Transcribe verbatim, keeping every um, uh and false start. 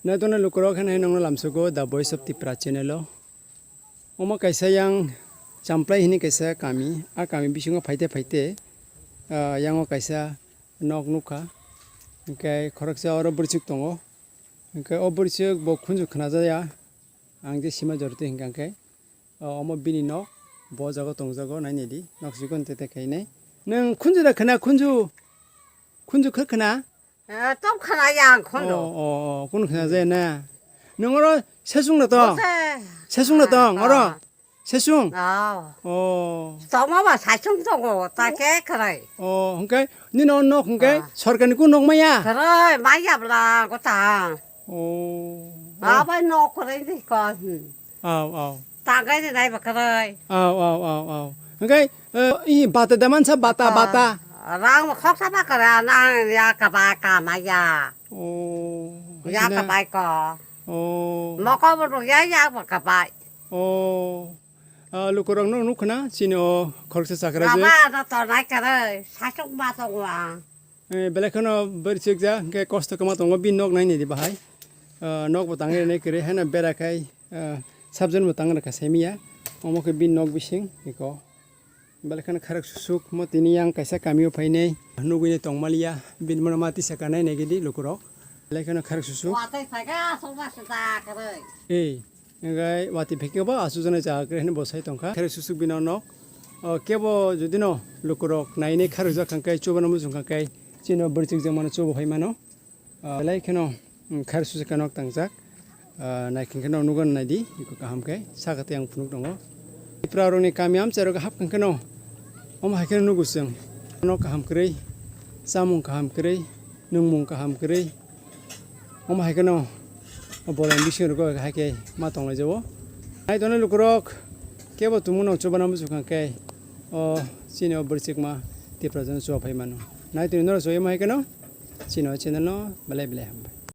Naitongnai lukurok, hwnwi nongno lamsugo The Voice of Tipra channel o. Omo kaisa yang Champlai hwnwi kaisa kami, a kami bisingo phaite phaite, ah, yango kaisa nok nukha. Hwnkhe khoroksa oro bwrwichwk tongo. Hwnkhe o bwrwichwk bo khunju khwnajaya. Ang je sima jorti hwnkha khe, ah, omo bini nok, bo jaga tongjago, nainai di, nok chikon tete khainai. Nwng khunju da khwna, khunju? Khunju khe khwna? Eh, tong khwna ya ang khunju. Oh, oh, oh, kun khwna je na. Nwng oro sesung na tong? Bose. Sesung na tong, oro? Ah. Sesung? Ah. Oh. Tongma ba sesung tongo, ta khe khwrai. Oh, hwnkhe nini o nok hwnkhe Ah. sorkarni kun nok maya? Khwrai, maya bla gotang. Oh. Abai nok khwrai ni ko. Hmm. Aw, aw. Tangkai ni nai ba kwrwi. Aw, aw, aw, aw. Hwnkhe, eh, i bata da mansa bata, Ah, bata. Rang khoksa ba kwrwi, nang ya kabai kamaya. Oh, Ya haisina. kabai ko. Oh. Moko bo rw ya, ya ba kabai. Oh. Ah, lukurok no nukho na, chini o khoroksa chakra je. Baba, ano tonai kwrwi, sasuk ma tongo ang. Eh, belai kheno bwrwichwk ja, hwnkhe kosto kwma tongo, bini nok nainai di bahai. Ah, nok bo tangwi rwnai kwrwi, haino bera khai, ah, subjon bo tang rwkha saimiya. Omo khe bini nok bising, eko. Belai kheno kharok susuk, mo tini yang kaisa kamio phainai, nugwi tongmaliya, bini mano ma tisa kanai naigidi lukurok. Belai kheno kharok susuk. Watwi phaikha, aswk ma se ta kwrwi. Ei. Hingkai watwi phekhe bo achujaknai jaga kwrwi hwnwi bo sai tongkha. Kharwi susuk bino nok. O, kebo jodi no lukurok nainai kharwi jak khankhe, chubano muchung khankhe, chini o bwrwichwk jangmano chubo phai mano. O, belai kheno, mm, kharwi susuk khe nok tangjak. O, naikhwng khe no nugo naidi, iko kaham khe, saka tei ang phunuk tongo. Tipra rokni kami amchai rogo hap khankhe no, omo hai kheno nugo chwng. Nok kaham kwrwi, chamung kaham kwrwi, nwngmung kaham kwrwi. Omo hai kheno o bolai bising rogo hai khe ma tonglai jago. Nai tongnai lukurok kebo tumung no chubana muchung kha khe o chini o bwrwichwkma Tipra jano chuba phai mano. Nai tini norok chubui omo hai kheno chini o channel no belai belai hambai.